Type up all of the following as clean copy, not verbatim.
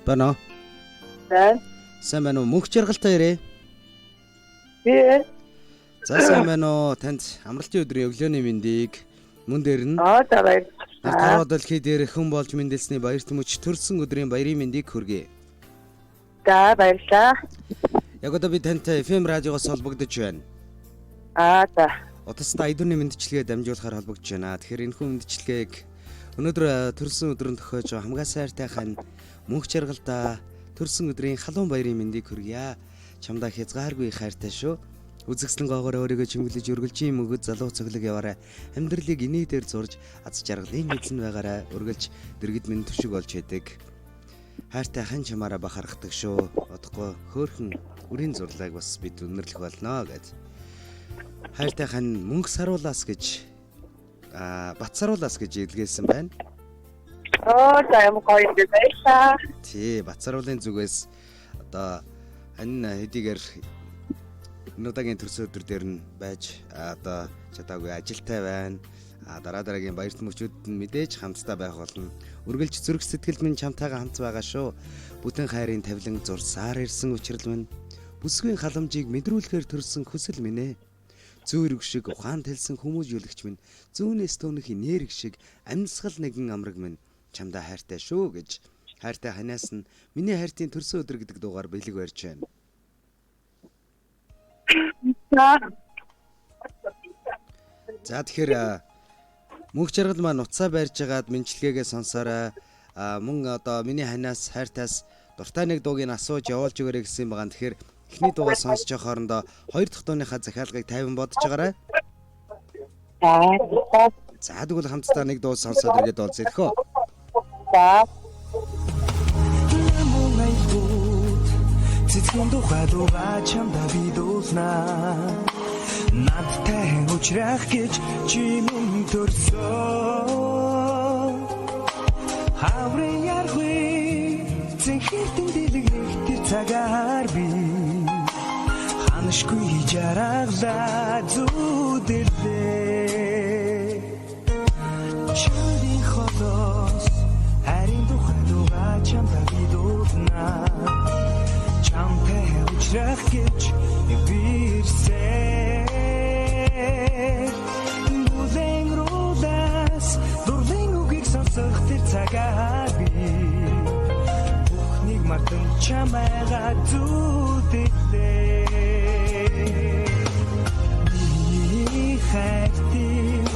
Байна уу? Сайн. Сайн байна уу? Мөнх жаргалтай ирээ. Би. За сайн байна уу? Танд амралтын өдрийн өглөөний мэндийг мөн дээр нь Аа, за баярлалаа. Тарваа дэлхий дээр хүн болж мэндэлсний баярт мөч төрсөн өдрийн баярын мэндийг хүргэе. За баярлалаа. Яг одоо би тантай FM радиогоос холбогдож байна. Аа, за. Утастай айдууны мэндчилгээ дамжуулахаар холбогдож байна. Тэгэхээр энэхүү мэндчилгээг өнөөдөр төрсөн өдрөн тохиож байгаа хамгаа сайртай хань мөнх жаргалдаа төрсөн өдрийн халуун баярын мэндийг хүргье. Чамдаа хязгааргүй хайртай шүү. Үзэгслэн гоогоор өөрийгөө чимэглэж өргөлжийн мөгөд залуу цоглог яваарай. Амьдралыг инээдээр зурж аз жаргалын эзэн байгаарай. Өргөлж дэргэд минь төшөг болж хэдэг. Хайртай хань чамаараа бахархдаг шүү. Одохгүй хөөхөн үрийн зурлааг бас бид өнөрлөх болно гэж. Хайртай хань мөнх саруулаас гэж бат саруулаас гэж илгээсэн байна. Оо, за юм гоё юм баярлалаа. Тий, бат саруулын зүгээс одоо хань хэдийгээр энэ удаагийн төрсөн өдөр дээр нь байж одоо чадаагүй ажилтай байна. Дараа дараагийн баярт мөчүүд нь мэдээж хамтдаа байх болно. Үргэлж зүрх сэтгэл минь чамтайгаа хамт байгаа шүү. Бүтэн хайрын тавилан зурсаар ирсэн учрал минь. Бүсгүй халамжийг мэдрүүлэхээр төрсөн хүсэл минь ээ. Зөөрөг шиг ухаан тэлсэн хүмүүжүүлэгч минь, зүүнээс төөнөх нэрэг шиг амьсгал нэгэн амраг минь чамдаа хайртай шүү гэж хайртай ханаас нь миний хайртын төрсөн өдөр гэдэг дуугаар бэлэг барьж байна. За. За тэгэхээр мөнх жаргал маань утсаа барьж агаад мэндчилгээгээ сонсоорой. Мөн одоо миний ханаас хайртаас дуртай нэг дууг нь асууж явуулж өгөөрэй гэсэн байгаа. Тэгэхээр эхний дуугаа сонсож байгаа хоорондоо хоёр дахь дууныхаа захиалгыг тайван бодож байгаарай. За. За тэгвэл хамтдаа нэг дуу сонсоод иргээд уулзъя хөө. За. Цэцгэн тухай дууга чамдаа би дуулнаа. Надтай уулзрах гэж чи минь төрсөн. Хаврын яргүй цэнхэртэн дэлгэх тэр цагаар би ханашгүй жаргалаа зүудэлээ. Чамдын холоос харин тухай дууга чамдаа би дуулнаа. Чамтай уулзрах гэж би ирсэн. Бүлэн рулас дурлын үгийг сонсох тэр цагаар би бүхнийг мартан чамайгаа зүудэлээ. Миний хайртын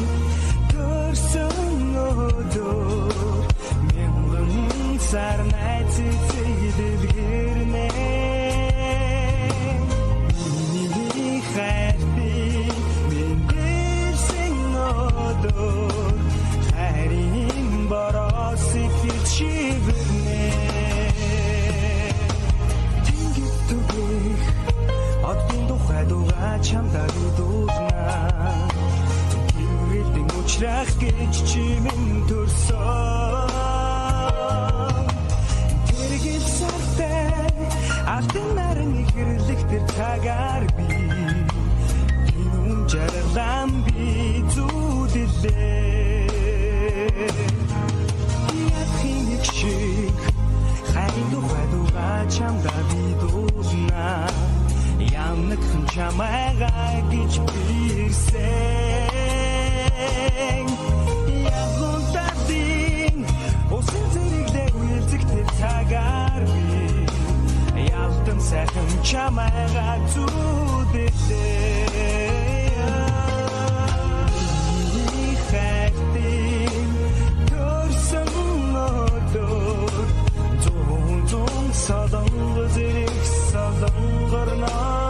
төрсөн өдөр мянган сар найз цэцэг дэлгэрнэ. Миний хайртын мэндэлсэн өдөр хайрын бороо сэтгэл шивэрнэ. Тэнгэр түгэх оддын тухай дууга чамдаа би дуулнаа. Гэрэлтэн уулзрах гэж чи минь төрсөн. Тэргэл сартай алтан наран ихэрлэх тэр цагаар би гинүн жаргалан би зүудэлээ. Ядахын нэг шиг хайрын тухай дууга чамдаа би дуулнаа. Ямнагхан чамайгаа гэж би ирсэн. Ягун татын усан зэрэглээ уйлзэх тэр цагаар би ялдан сайхан чамайгаа зүудэлээ. Миний хайртын төрсөн өдөр зуун зуун солонгор зэрэг солонгорноо.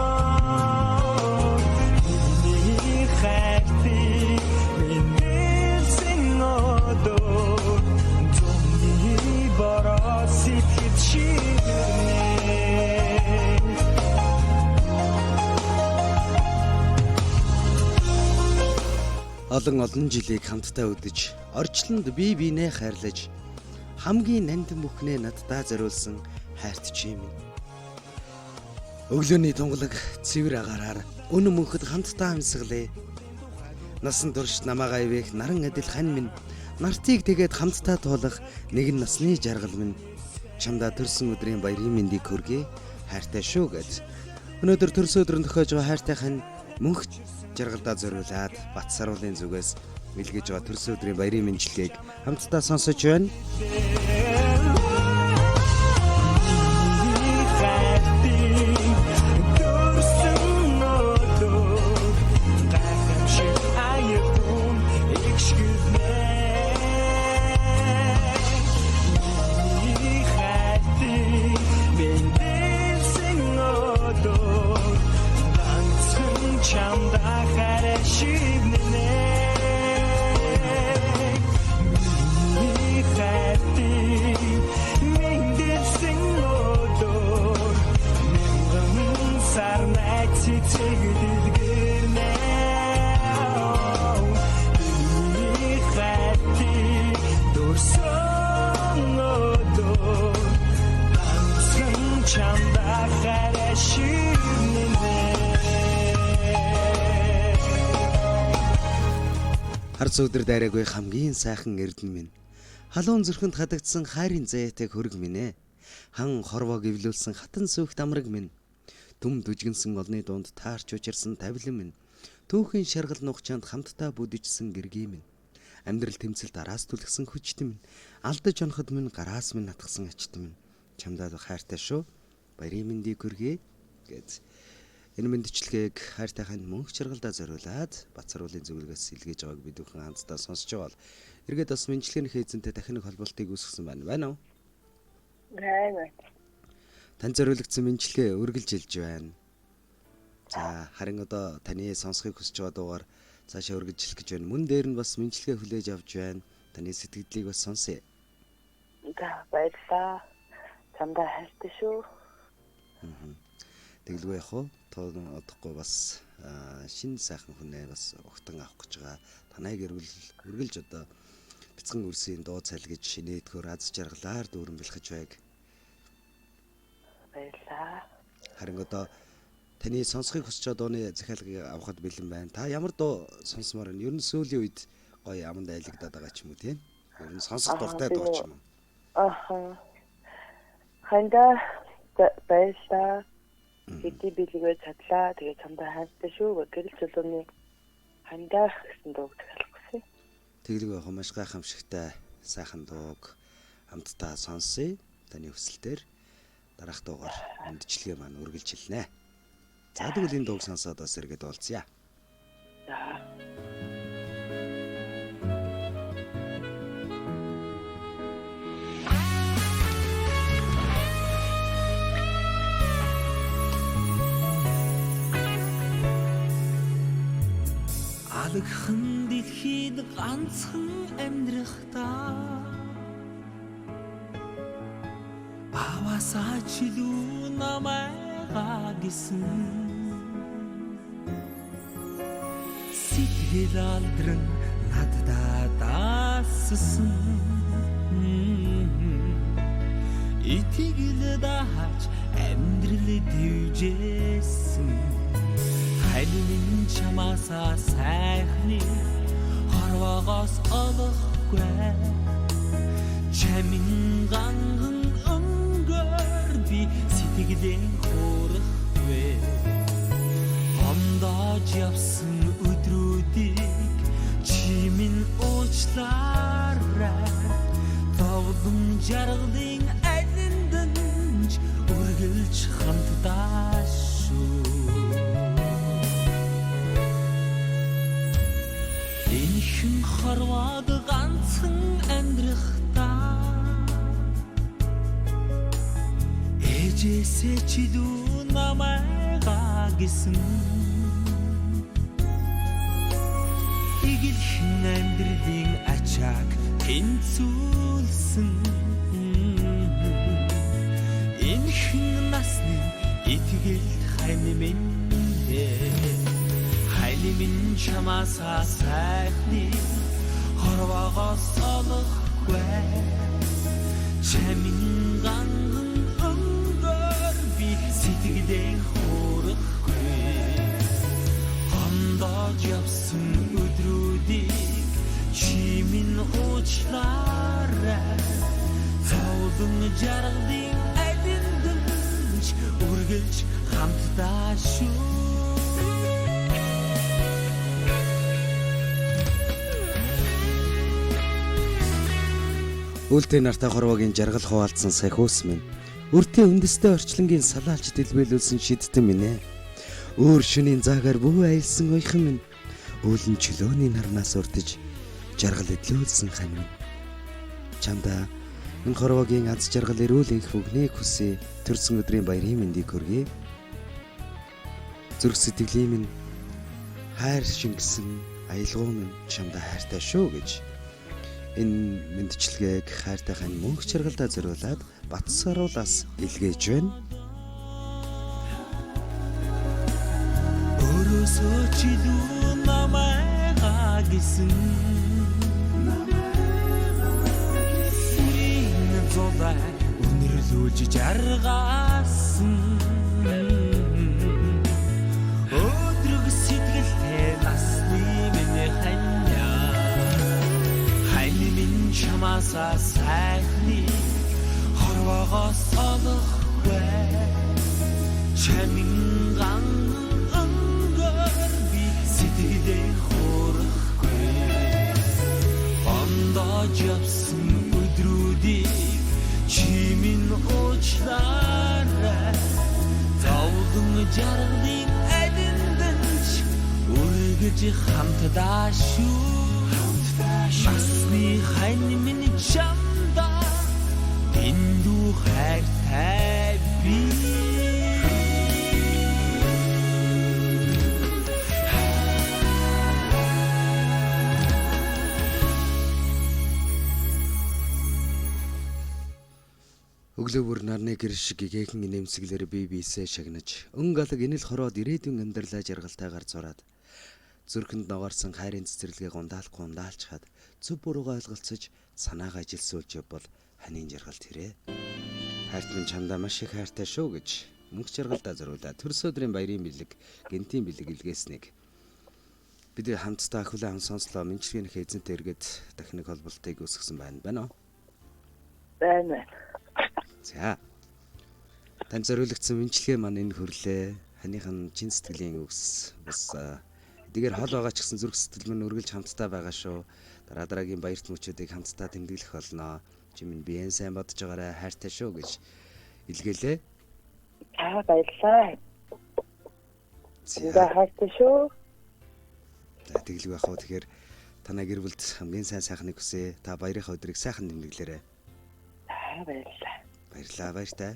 Миний хайртын мэндэлсэн өдөр зуны бороо сэтгэл шивэрнэ. Олон олон жилийг хамтдаа үдэж, орчлонд бие биенээ хайрлаж, хамгийн нандин бүхнээ наддаа зориулсан хайрт чи минь. Өглөөний тунгалаг цэвэр агаараар өнө мөнхөд хамтдаа амьсгалээ. Насан турш намаагаа ивэх наран адил хань минь, нартыг тэгээд хамтдаа туулах нэгэн насны жаргал минь. Чамдаа төрсөн өдрийн баярын мэндийг хүргэе. Хайртай шүү гэж. Өнөөдөр төрсөн өдрөн тохиож байгаа хайртай хань мөнх жаргалдаа зориулаад Бат саруулын зүгээс бэлгэж байгаа төрсөн өдрийн баярын мэндчилгээг хамтдаа сонсож байна. Төрсөн өдөр гайхамшиг аяг ихшгэлнэ. Миний хайртыг мэндэлсэн өдөр ганцхан чамдаа хараа шивнэ. Миний хайртыг мэндэлсэн өдөр мянган сар найз цэцэг дэлгэрнэ. Миний хайртыг дөрсөн өдөр ганцхан чамдаа хараа шивнэ. Харц өдөр дайраагүй хамгийн сайхан эрдэнэ минь. Халуун зүрхэнд хадагдсан хайрын зээтэй хөрөг минь ээ. Хан хорвоог эвлүүлсэн хатан сүхт амраг минь. Дүм дүжгэнсэн олны дунд таарч учирсан тавилан минь. Түүхэн шаргал нухчаанд хамтдаа бүдэгжсэн гэргий минь. Амьдрал тэмцэлд араас түлхсэн хүчт минь. Алдаж оноход минь гараас минь натгсан ачт минь. Чамдаа хайртай шүү. Баярын мэндийг хүргэе гэж. Энэ мэндчилгээг хайртай ханд мөнх чаргалдаа зориулаад Бат саруулын зөвлөгөөс илгээж байгааг бид бүхэн хамтдаа сонсож байгаа бол эргээд бас мэндчилгээнийхээ эзэнтэй дахин нэг холбоолтыг үүсгэсэн байна. Байна уу? Байна. Тань зориулагдсан мэндчилгээ үргэлж хэлж байна. За харин одоо таны сонсохыг хүсэж байгаа дуугаар цаашаа үргэлжлэх гэж байна. Мөн дээр нь бас мэндчилгээ хүлээж авч байна. Таны сэтгэлдлийг бас сонсъё. За баярлалаа. Чамдаа хайртай шүү. Тэгэлгүй яах вэ? Тун удахгүй бас шинэ сайхан хүнээ бас угтан авах гэж байгаа. Танайг үргэлж одоо бяцхан үрсийн дуу цалгиж инээдгөр аз жаргалаар дүүрэн бэлхэж байг. Баярлалаа. Харин одоо таны сонсохыг хүсэж байгаа дууны захиалгыг авахад бэлэн байна. Та ямар дуу сонсомоор байна? Ер нь сүүлийн үед гоё аманд айлагдаад байгаа ч юм уу тийм? Ер нь сонсох дуртай дуу ч юм уу? Аха. Хандаа баярлалаа. Хэдий бэлгээ чадлаа. Тэгээ чамдаа хайртай шүү. Гэрэл чулууны хандаа гэсэн дууг захиалах гэсэн. Тэгэлгүй яах вэ? Маш гайхамшигтай сайхан дууг хамтдаа сонсъё. Таны хүсэлтээр дараах дуугаар мэндчилгээ маань үргэлжилнэ. За тэгвэл энэ дууг сонсоод бас эргээд уулзъя. За. Алгхан дэлхийд ганцхан амьдрахдаа аваасаа ч илүү намайгаа гэсэн сэтгэл алдран наддаа даассан итгэл дааж амьдрал дэвжээсэн хань минь чамаасаа сайхны хорвоогоос олохгүй чамин ганган өнгөр би сэтгэлээ хөөрөхгүй гомдоож явсан өдрүүдийг чи минь уучлаарай зовлон жаргалын алиндан ч үргэлж хамтдаа шүү. Энхэн хорвоод ганцхан амьдрахдаа ээжээсээ ч илүү намайгаа гэсэн игэлхэн амьдралын ачааг тэнцвүүлсэн энхэн насны итгэл хань минь хань минь чамаасаа сайхны хорвоогоос олохгүй чамин ганган өнгөр би сэтгэлээ хөөрөхгүй гомдоож явсан өдрүүдийг чи минь уучлаарай зовлон жаргалын хамтдаа шүү. Үлдээ нартай хорвоогийн жаргал хуваалцсан сахиус минь. Өртөө үндэстэй орчлонгийн салаалж дэлбэлүүлсэн шидтэн минь ээ. Өөр шөнийн заагаар бүү аялсан оёхон минь. Үүлэн чөлөөний нарнаас урдж жаргал эдлүүлсэн хань минь. Чамдаа энэ хорвоогийн аз жаргал эрүүл энх бүхнийг хүсье. Төрсөн өдрийн баярын мэндийг хүргэе. Зүрх сэтгэлийн минь хайр шингэсэн аялгау минь чамдаа хайртай шүү гэж энэ мэндчилгээг хайртай хань мөнх чаргалдаа зориулаад Батсаруулаас илгээж байна. Өөрөөсөө ч илүү намайгаа гэсэн Бүрийн зулай үнэрлүүлж жаргаасан. Өдрөг сэтгэлтэй насны минь ханья. Хань минь чамаасаа сайхныг хорвоогоос олохгүй. Чаминган өнгөр би сэтгэлээ хуурахгүй. Ондож явсан өдрүүдийг чи минь уучлаарай. Зовлон жаргалын алиндэн ч үргэлж хамтдаа шүү. Насны хань минь чамдаа дэндүү хайртай би. Өглөө бүр нарны гэр шиг гэгэхэн нэмсэглэр бие биесээ шагнаж, өнгө алаг инэл хороод ирээдүйн амьдралаа жаргалтайгаар зураад, зүрхэнд ногоорсон хайрын цэцэрлэгээ гундаалахгүй ундаалчхад зөв буруугаа ойлголцож санаагаа ажилсуулж явбал ханийн жаргал тэрэ. Хайрт минь чамдаа маш их хайртай шүү гэж мөнх жаргалдаа зориулаад төрс өдрийн баярын бэлэг, гэнтийн бэлэг илгээснийг бид хамтдаа хүлээн аван сонслоо. Мэнчилгээнийхээ эзэнтэй эргээд дахин нэг холболтыг үүсгэсэн байна. Байна уу? Байна. За. Танд зориулагдсан мэнчилгээ маань энэ хөрлөө. Ханых нь чин сэтгэлийн үгс бас эдгээр хол байгаа ч гэсэн зүрх сэтгэл минь үргэлж хамтдаа байгаа шүү. Дараа дараагийн баярт мөчүүдийг хамтдаа тэмдэглэх болно. Чи минь биеэн сайн бодож байгаарай, хайртай шүү гэж илгээлээ. За баярлалаа. За хайртай шүү. За тэглэг байх уу. Тэгэхээр танай гэр бүлд хамгийн сайн сайхныг хүсье. Та баярынхаа өдрийг сайхан тэмдэглээрэй. За баярлалаа. Баярлалаа, баяртай.